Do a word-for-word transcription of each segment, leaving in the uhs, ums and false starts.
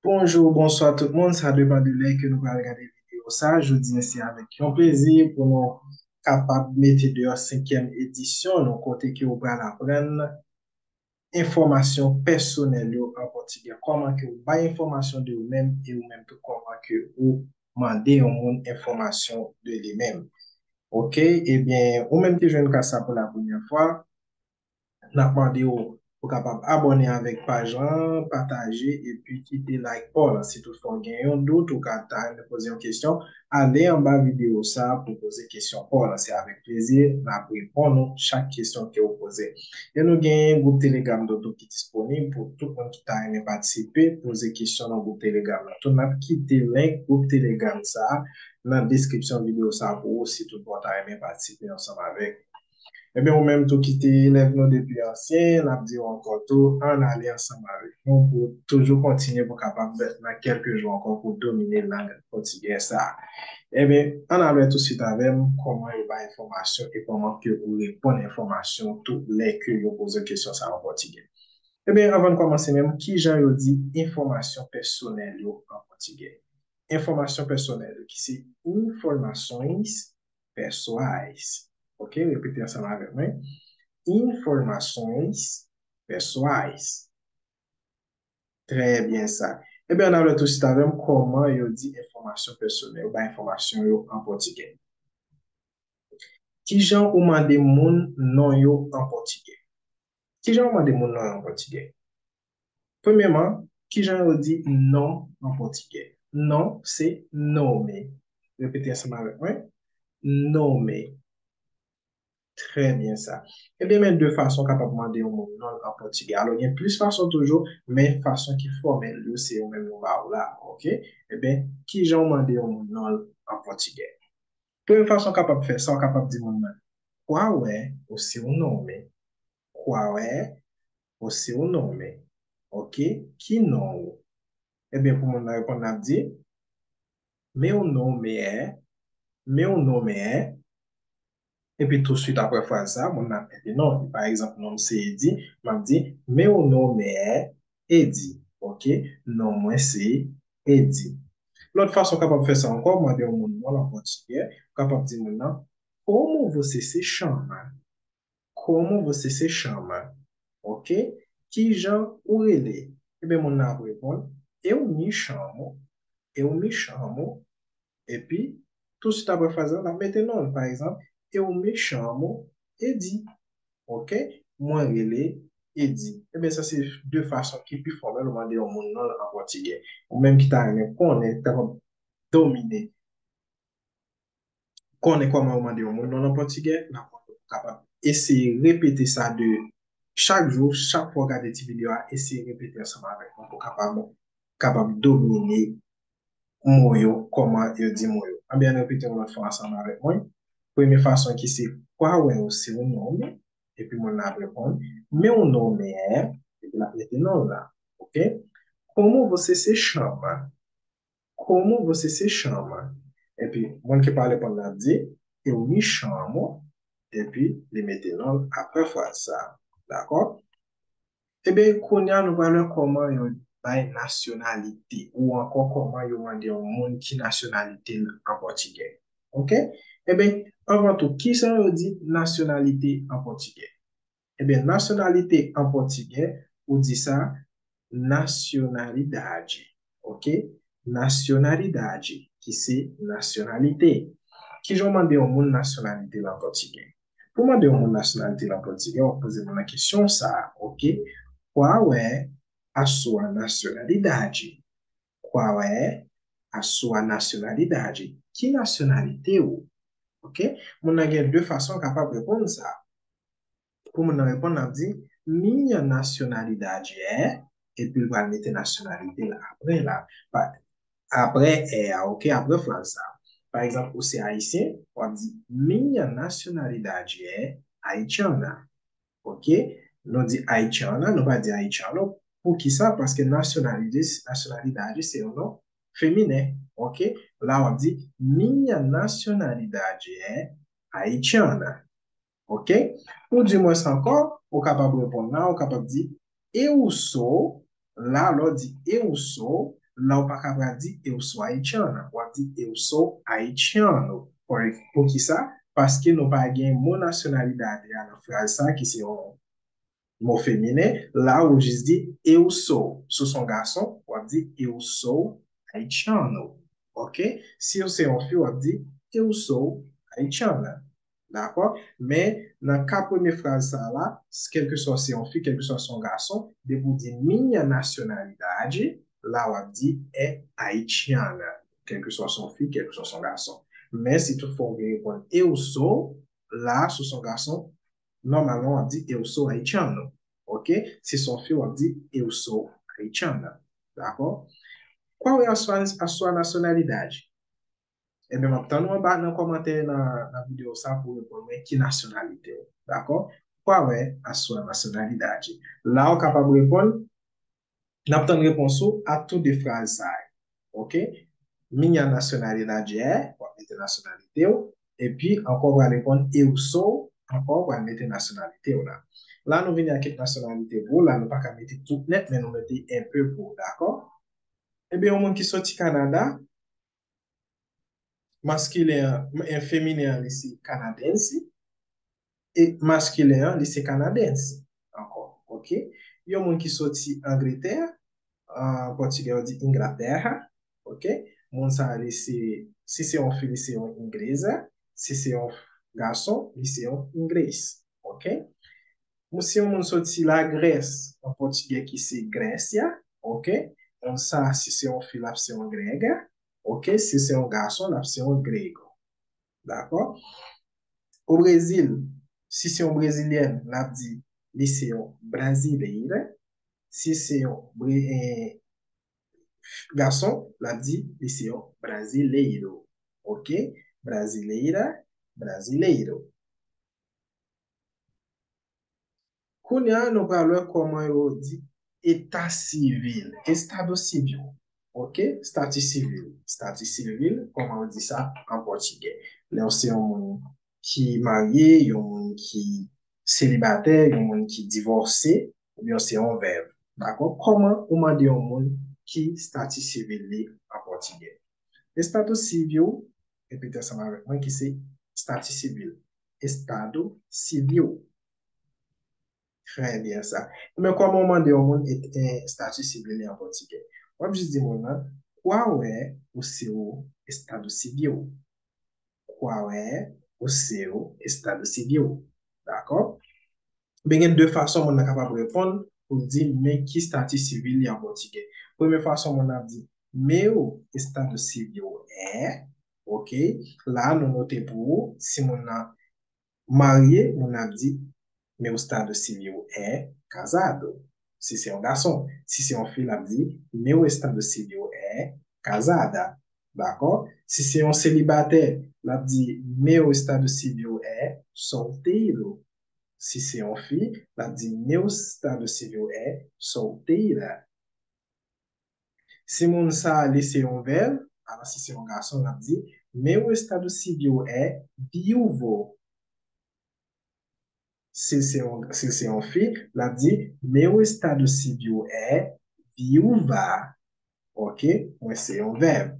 Bonjou, bonswa tout moun, sa depann de lè ke nou pral gade videyo sa. Jodi a se avèk yon plezi pou nou kapab mete deyò senkyèm edisyon nou, kote ke ou pral aprann enfòmasyon pèsonèl yo an pòtigè. Kòman ke ou bay enfòmasyon de ou menm e ou menm tou kòman ke ou mande yon moun enfòmasyon de li menm. Ok, ebyen, ou menm ki jwenn klas sa pou la premyè fwa, n ap mande w pou kapab abòne avèk paj lan, pataje epi kite like pa w lan. Si toutfwa w gen yon dout, ou ka ta renmen poze yon kesyon, ale anba videyo sa pou poze kesyon pa w lan. Se avèk plezi n ap reponn ou chak kesyon ke w poze. E nou gen gwoup Telegram nou tou ki disponib pou tout moun ki ta renmen patisipe, poze kesyon nan gwoup Telegram nan. Tou n ap kite link gwoup Telegram sa a nan deskripsyon videyo sa a pou ou si toutfwa w ta renmen patisipe ansanm avèk Ebyen, ou menm tou ki te elèv nou depi ansyen, n ap di w ankò tou, ann ale ansanm avèk nou pou toujou kontinye pou kapab nan kèlke jou ankò pou domine lang pòtigè sa a. Ebyen, ann al wè tousuit avè m kòman yo bay enfòmasyon e kòman ke ou reponn enfòmasyon tou lè ke yo poze w kesyon sa a an pòtigè. Ebyen, anvan n kòmanse menm, kijan yo di enfòmasyon pèsonèl yo an pòtigè? Enfòmasyon pèsonèl yo, ki se informações pessoais. Ok, repete ansanm avèk mwen. Informações pessoais. Trè byen sa. Ebyen, ann al wè tousuit avè m kòman yo di enfòmasyon pèsonèl, yo bay enfòmasyon yo an pòtigè. Kijan ou mande moun non yo an pòtigè? Kijan ou mande moun non yo an pòtigè? Premyèman, kijan yo di non an pòtigè? Non, se nome. Repete ansanm avèk mwen. Nome. Trè byen sa. Ebyen, men de fason w kapab mande yon moun non l an pòtigè. Alò, gen plis fason toujou, men fason ki fòmèl yo, se yo menm yo ba w la, ok? Ebyen, kijan w mande yon moun non l an pòtigè? Premye fason w kapab fè sa, w kapab di moun nan, qual é o seu nome? Qual é o seu nome? Ok? Ki non ou? Ebyen, pou moun nan reponn, n ap di, meu nome é, meu nome é, epi tousuit apre fraz sa, moun nan ap mete non li. Pa egzanp, non m se Edi, m ap di, meu nome é Edi. Ok? Non mwen se Edi. Lòt fason w kapab fè sa ankò, mande yon moun non l an pòtigè, ou kapab di moun nan, como você se chama? Como você se chama? Ok? Kijan ou rele? Ebyen, moun nan ap reponn, eu me chamo, eu me chamo. Epi, tousuit apre fraz la, l ap mete non l. Pa egzanp, eu me chamo Edi. Ok? Mwen rele Edi. Ebyen, sa se de fason ki pi fòmèl ou mande yon moun non l an pòtigè. Ou menm ki ta renmen konnen, ta konn domine konnen kòman yo mande yon moun non an pòtigè, n ap mande w pou kapab eseye repete sa de chak jou, chak fwa w gade ti videyo a, eseye repete ansanm avèk mwen pou kapab, kapab domine mo yo, kòman yo di mo yo. Anben, ann repete yon lòt fwa ansanm avèk mwen. Premye fason ki se, qual é o seu nome? Epi moun nan ap reponn, meu nome é, epi l ap mete non l la. Ok? Como você se chama? Como você se chama? Epi, moun ki pral reponn nan ap di, eu me chamo, epi li mete non l apre fraz sa. Dakò? Ebyen, kounye a, nou pral wè kòman yo bay nasyonalite, ou ankò kòman yo mande yon moun ki nasyonalite l an pòtigè. Ok? Ebyen, anvan tou, kisa yo di nasyonalite an pòtigè? Ebyen, nasyonalite an pòtigè, ou di sa, nacionalidade, ok? Nacionalidade, ki se nasyonalite. Kijan w mande yon moun nasyonalite l an pòtigè? Pou w mande yon moun nasyonalite l an pòtigè, w ap poze moun nan kesyon sa a, ok? Qual é a sua nacionalidade? Qual é a sua nacionalidade? Ki nasyonalite ou? Ok? Moun nan gen de fason l kapab reponn sa. Pou moun nan reponn, l ap di, minha nacionalidade é, epi l pral mete nasyonalite l apre la. Pa, apre é a, ok? Apre fraz sa. Pa egzanp, ou se ayisyen, w ap di, minha nacionalidade é haitiana. Ok? Nou di haitiana, nou pa di haitiano. Poukisa? Paske nasyonalite, nasyonalidade se yon non feminen. Ok? La w ap di, minha nacionalidade é haitiana. Ok? Ou di mwens ankò, ou kapab reponn la, ou kapab di, eu sou, la, lè w di eu sou, la w pa ka pral di eu sou haitiana, w ap di eu sou haitiano. Pou, pou ki sa? Paske nou pa gen mo nacionalidade a nan fraz sa ki se yon mo feminen, la ou jis di eu sou. Si w se yon gason, w ap di eu sou haitiano. Ok? Si w se yon fi, w ap di eu sou haitiana. Dakò? Men, nan ka premye fraz sa la, kèlkeswa se yon fi, kèlkeswa se yon gason, depi w di minha nacionalidade, la w ap di é haitiana. Kèlkeswa se yon fi, kèlkeswa se yon gason. Men, si toutfwa w vle reponn eu sou, la, si w se yon gason, nòmalman, w ap di eu sou haitiano. Ok? Si se yon fi, w ap di eu sou haitiana. Dakò? Qual é a sua, a sua nacionalidade? Ebyen, m ap tann ou anba nan kòmantè nan, nan videyo sa pou w reponn mwen ki nasyonalite w. Dakò? Qual é a sua nacionalidade? La, ou kapab reponn, n ap tann repons ou a tou de fraz sa yo. Ok? Minha nacionalidade é, w ap mete nasyonalite w, epi ankò w pral reponn eu sou, ankò w pral mete nasyonalite w la. La, nou vini ak kèk nasyonalite pou w, la, nou pa ka mete tout nèt, men nou mete enpe pou w, dakò? Ebyen, yon moun ki soti Kanada, maskilen an, e, feminen an, li se canadense, e maskilen an, li se canadense ankò, ok? Yon moun ki soti Angletè, an pòtigè yo di Inglaterra, ok? Moun sa a, li se, si se yon fi, li se yon ingleza, si se yon gason, li se yon inglês, ok? Moun, si yon moun soti Lagrès, an pòtigè ki se Grécia, ok? Moun sa, si se yon fi, l ap se yon grega, ok? Si se yon gason, l ap se yon grego. Dakò? O Brezil, si se yon brezilyèn, l ap di li se yon brasileira. Si se yon bre, eh, gason, l ap di li se yon brasileiro. Ok? Brasileira, brasileiro. Kounye a, nou pral wè kòman yo di eta sivil, estado civil. Ok? Estati sivil. Estati sivil, kòman yo di sa an pòtigè? Lè w se yon moun ki marye, yon moun ki selibatè, yon moun ki divòse, oubyen se yon vèv. Dakò? Kòman ou mande yon moun ki estati sivil li an pòtigè? Estado civil, repete ansanm avèk mwen, ki se estati sivil. Estado civil. Trè byen sa. Men kòman w mande yon moun e, e, estati sivil li an pòtigè? W ap jis di moun nan, qual é o seu estado civil? Qual é o seu estado civil? Dakò? Men gen de fason moun nan kapab reponn pou l di men ki estati sivil li an pòtigè. Premye fason moun nan ap di, meu estado civil é, ok, la nou note pou ou, si moun nan marye, moun nan ap di, meu estado civil é casado. Si se yon gason, si se yon fi, l ap di, meu estado civil é casada. Dakò? Si se yon selibatè, l ap di, meu estado civil é solteiro. Si se yon fi, l ap di, meu estado civil é solteira. Si moun sa a, li se yon vèv, alò si se yon gason, l ap di, meu estado civil é viúvo. Si se yon, si se yon fi, l ap di, meu estado civil é viúva. Ok? Mwen se yon vèv.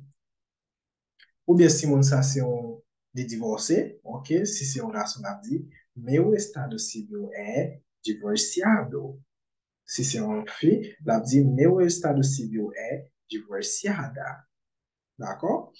Oubyen si moun sa se yon, li divòse, ok? Si se yon gason, l ap di, meu estado civil é divorciado. Si se yon fi, l ap di, meu estado civil é divorciada. Dakò?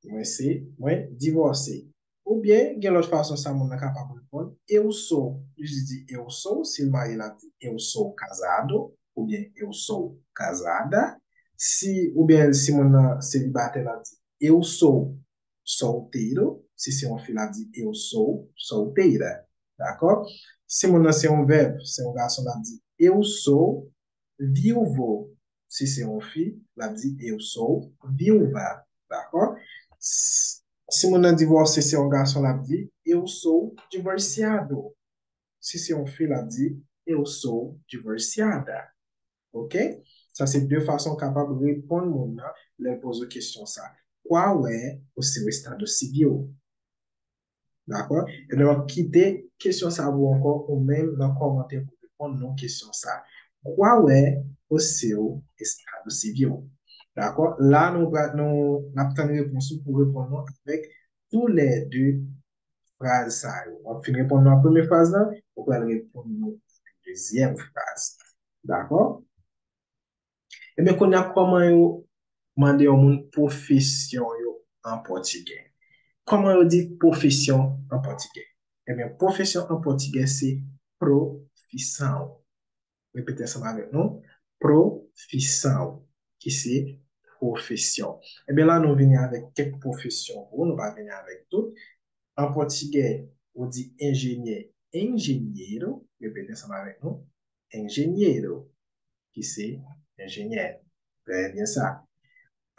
Mwen se, mwen divòse. Oubyen, gen lòt fason sa moun nan kapab reponn, eu sou. Li jis di eu sou, si l marye, l ap di eu sou casado, oubyen eu sou casada. Si, oubyen si moun nan selibatè, l ap di eu sou solteiro. Si se yon fi, l ap di eu sou solteira. Dakò? Si moun nan se yon vèv, se yon gason, l ap di eu sou viúvo. Si se yon fi, l ap di eu sou viúva. Dakò? S-, si moun nan divòse, se yon gason, l ap di eu sou divorciado. Si se yon fi, l ap di eu sou divorciada. Ok? Sa se de fason w kapab reponn moun nan lè l poze w kesyon sa. Qual é o seu estado civil? Dakò? Ebyen, m ap kite kesyon sa pou ankò ou menm nan kòmantè pou reponn non kesyon sa. Qual é o seu estado civil? Dakò? La, nou pral, nou, n ap tann repons ou pou reponn nou avèk toulède fraz sa yo. W ap fin reponn nou ak premye fraz la, ou pral reponn nou avèk dezyèm fraz la. Dakò? Ebyen, kounye a, kòman yo mande yon moun pwofesyon yo an pòtigè? Kòman yo di pwofesyon an pòtigè? Ebyen, pwofesyon an pòtigè se profissão. Repete ansanm avèk nou. Profissão, ki se pwofesyon. Ebyen, la, nou vini avèk kèk pwofesyon pou ou, nou pa vini avèk tout. An pòtigè, ou di enjenyè, engenheiro. Repete ansanm avèk nou. Engenheiro, ki se enjenyè. Trè byen sa.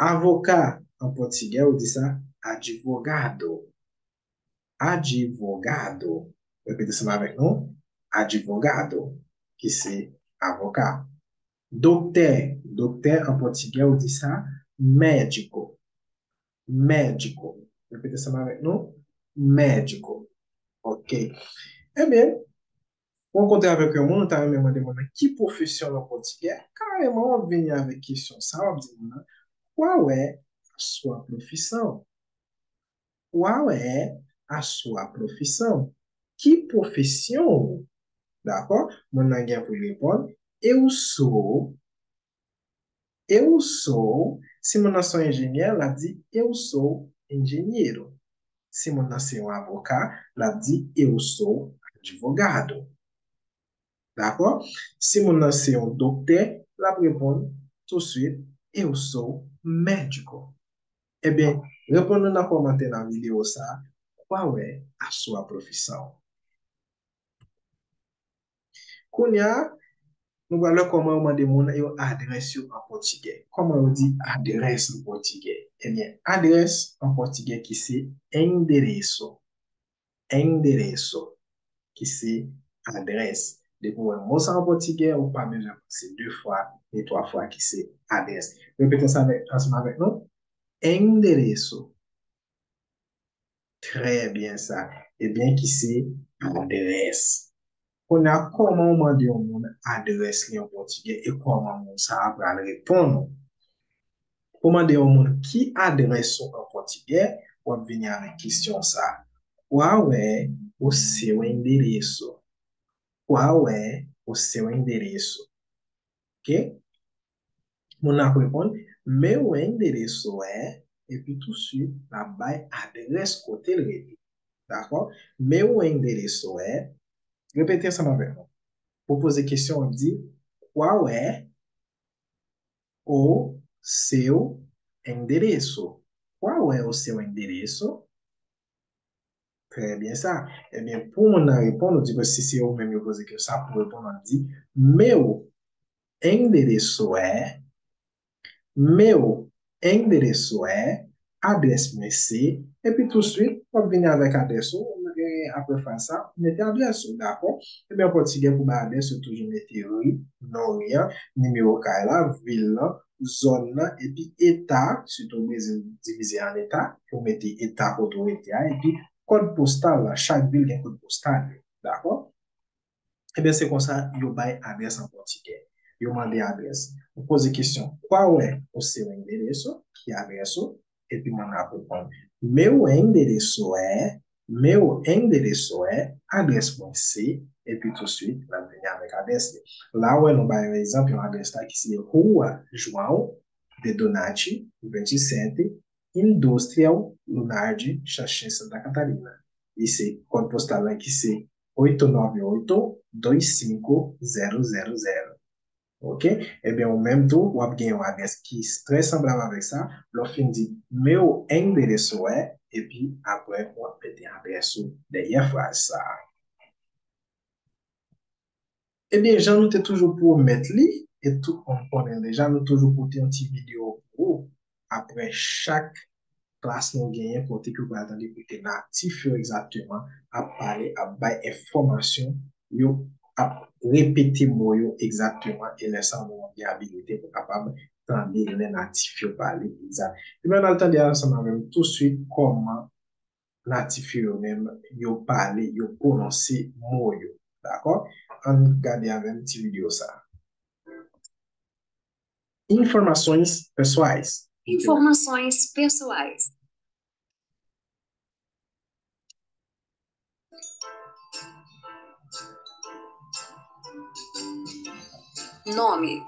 Avoka, an pòtigè, ou di sa, advogado. Advogado. Repete ansanm avèk nou. Advogado, ki se avoka. Doktè, doktè an pòtigè, ou di sa, médico. Médico. Repete ansanm avèk nou. Médico. Ok. Ebyen, ou rankontre avèk yon moun, ou ta renmen mande moun nan ki pwofesyon l an pòtigè, kareman w ap vini avèk kesyon sa, w ap di moun nan, qual é a sua profissão? Qual é a sua profissão? Ki pwofesyon ou? Dakò? Moun nan gen pou l reponn, eu sou, eu sou, si moun nan se yon enjenyè, l ap di, eu sou engenheiro. Si moun nan se yon avoka, l ap di, eu sou advogado. Dakò? Si moun nan se yon doktè, l ap reponn touswit, eu sou médico. Ebyen, reponn nou nan kòmantè nan videyo sa a, qual é a sua profissão? Kounye a, nou pral wè kòman yo mande moun yo adrès yo an pòtigè. Kòman yo di adrès an pòtigè? Ebyen, adrès an pòtigè ki se endereço. Endereço, ki se adrès. Depi w wè mo sa an pòtigè, ou pa bezwen panse de fwa ni twa fwa ki se adrès. Repete sa avèk, ansanm avèk nou. Endereço. Trè byen sa. Ebyen, ki se adrès. Kounye a, kòman w mande yon moun adrès li an pòtigè e kòman moun sa a pral reponn ou? Ou mande yon moun ki adrès ou an pòtigè, w ap vini avèk kesyon sa a. Qual é o seu endereço? Qual é o seu endereço? Ok? Moun nan ap reponn, meu endereço é, epi touswit, l ap bay adrès kote l rete. Dakò? Meu endereço é, repete ansanm avèk mwen. Pou poze kesyon, w ap di, qual é o seu endereço? Qual é o seu endereço? Trè byen sa. Ebyen, pou moun nan reponn, ou di ke si se ou menm yo poze kesyon sa, pou reponn, w ap di, meu endereço é, meu endereço é, adrès mwen se, epi touswit, w ap vini avèk adrès ou, e apre fraz sa, ou mete adrès ou, dakò? Ebyen, an pòtigè pou bay adrès, yo toujou mete ri, non ri an, nimewo kay la, vil lan, zòn nan, epi eta, sitou Brezil divize an eta, ou mete eta kote ou rete a, epi kòd postal la, chak vil gen kòd postal yo, dakò? Ebyen, se konsa yo bay adrès an pòtigè. Yo mande adrès. Ou poze kesyon, qual é o seu endereço? Ki adrès ou? Epi moun nan ap reponn, meu endereço é, meu endereço é, adrès mwen se, epi touswit, l ap vini avèk adrès li. La, ou wè nou bay yon egzanp, yon adrès la ki se Rua João de Donati, vinte e sete, Industrial Lunardi, Xaxim, Santa Catarina. Li se kòd postal la ki se oito nove oito dois cinco zero zero zero. Ok? Ebyen, ou menm tou, w ap gen yon adrès ki trè sanblab avèk sa. Lè w fin di meu endereço é, epi apre, w ap mete adrès ou dèyè fraz sa a. Ebyen, jan nou te toujou pwomèt li, e tout moun konnen l deja, nou toujou pote yon ti videyo pou ou apre chak klas nou genyen kote ke w pral tande kote natif yo egzakteman ap pale, ap bay enfòmasyon yo, ap repete mo yo egzakteman, e lè sa a, nou gen abilite pou kapab tande lè natif yo pale egzak. Ebyen, ann al tande ansanm avè m touswit kòman natif yo yo menm, yo pale, yo pwononse mo yo. Dakò? Ann gade avè m ti videyo sa a. Informações pessoais. Informações pessoais. Nome.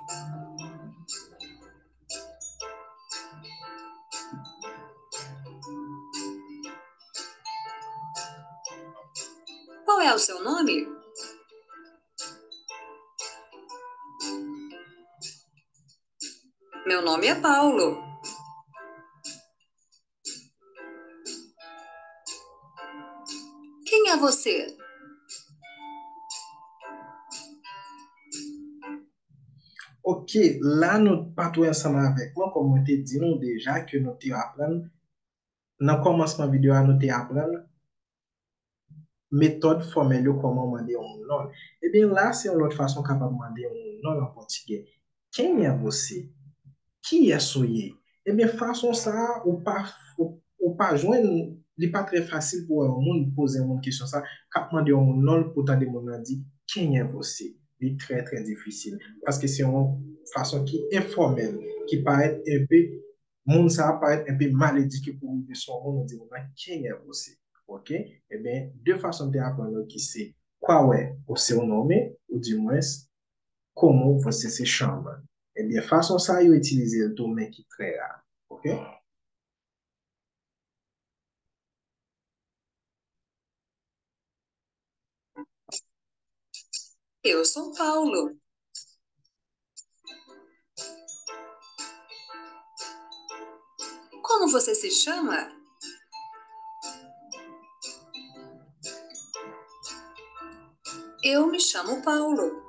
Qual é o seu nome? Meu nome é Paulo. Quem é você? Ok, la nou pa tou ansanm avèk mwen, kòm mwen te di nou deja ke nou te aprann, nan kòmansman videyo a, nou te aprann metòd fòmèl yo, kòman w mande yon moun non l. Ebyen, la, se yon lòt fason w kapab mande yon moun non l an pòtigè. Quem é você? Kiyès ou ye? Ebyen, fason sa a, ou pa, ou, ou pa jwenn, li pa trè fasil pou w wè yon moun poze yon moun kesyon sa, k ap mande yon moun non l, pou w tande moun nan di, quem é você? Li trè, trè difisil. Paske se yon fason ki enfòmèl, ki parèt enpe, moun sa a parèt enpe mal edike pou w rive sou yon moun, ou di moun nan, quem é você? Ok? Ebyen, de fason m te aprann yo ki se, qual é o seu nome, ou dimwens, como você se chama. Ebyen, fason sa a yo itilize l tou, men ki trè ra. Ok? Eu sou Paulo. Como você se chama? Eu me chamo Paulo.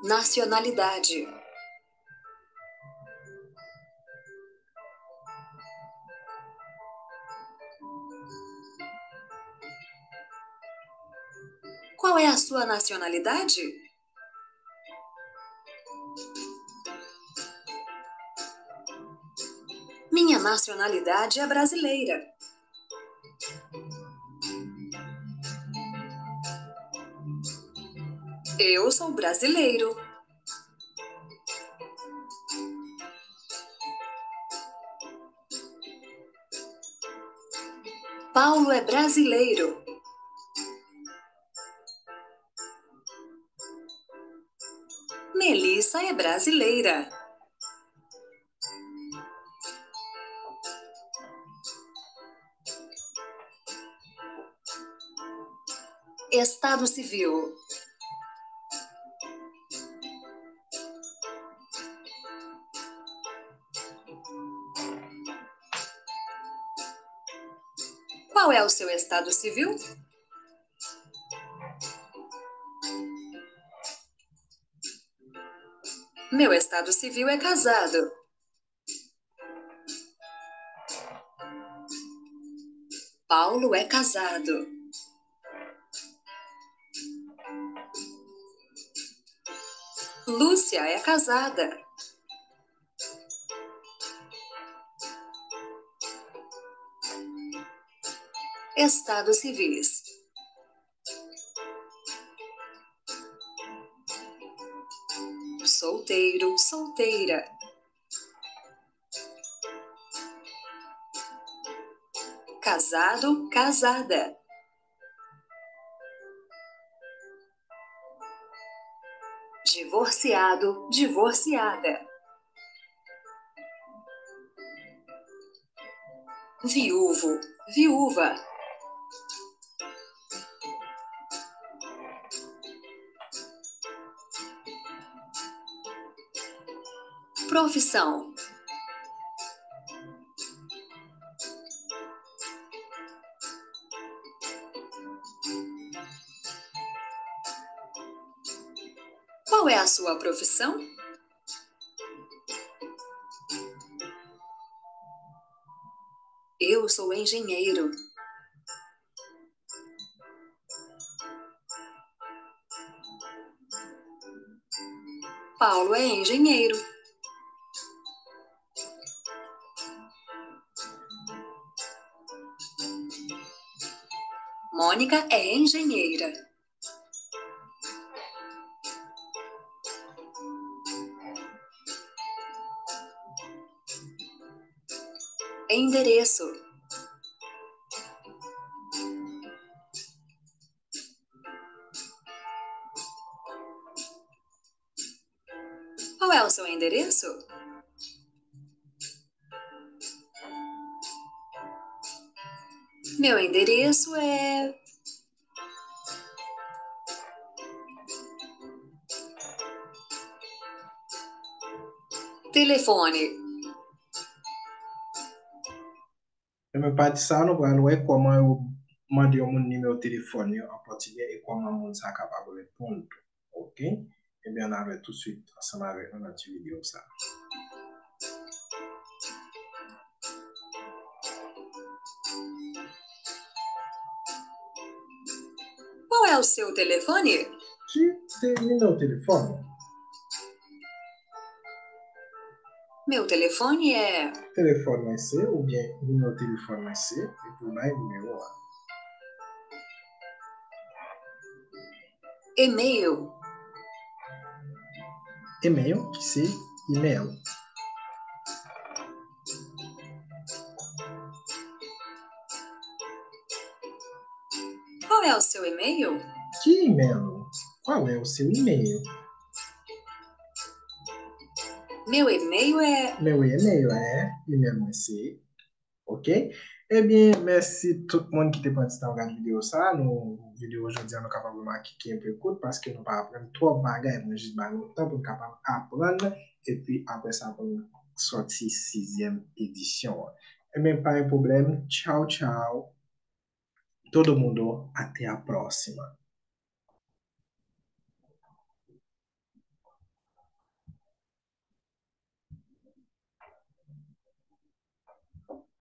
Nacionalidade. Qual é a sua nacionalidade? Minha nacionalidade é brasileira. Eu sou brasileiro. Paulo é brasileiro. Melissa é brasileira. Estado civil. Qual é o seu estado civil? Meu estado civil é casado. Paulo é casado. Lúcia é casada. Estados civis. Solteiro, solteira. Casado, casada. Divorciado, divorciada. Viúvo, viúva. Profissão. Qual é a sua profissão? Eu sou engenheiro. Paulo é engenheiro. Mônica é engenheira. Endereço. Qual é o seu endereço? Meu endereço é. Telefone. Ebyen, pati sa, nou pral wè kòman yo mande yon moun nimewo telefòn yo an pòtigè e kòman moun sa kapab reponn tou. Ok? Ebyen, n a wè tousuit ansanm avèk nou nan ti videyo sa. Qual é o seu telefone? Ki te nimewo telefòn ou? Meu telefone é. Telefòn mwen se, oubyen nimewo telefòn mwen se, epi w bay nimewo a. E-mail. E-mail, ki se email. Qual é o seu e-mail? Ki email ou? Qual é o seu e-mail? Meu e-mail é. Meu e-mail é, email mwen se. Ok? Ebyen, mèsi tout moun ki te pran ti tan gade videyo sa. Nou, videyo jodi a, nou kapab remake ki enpe kout paske nou pa aprann twòp bagay. Mwen jis ba nou tan pou n kapab aprann. Epi apre sa, pou n sòti sizyèm edisyon an. Ebyen, pa gen pwoblèm. Tchao, tchao. Todo mundo, até a próxima.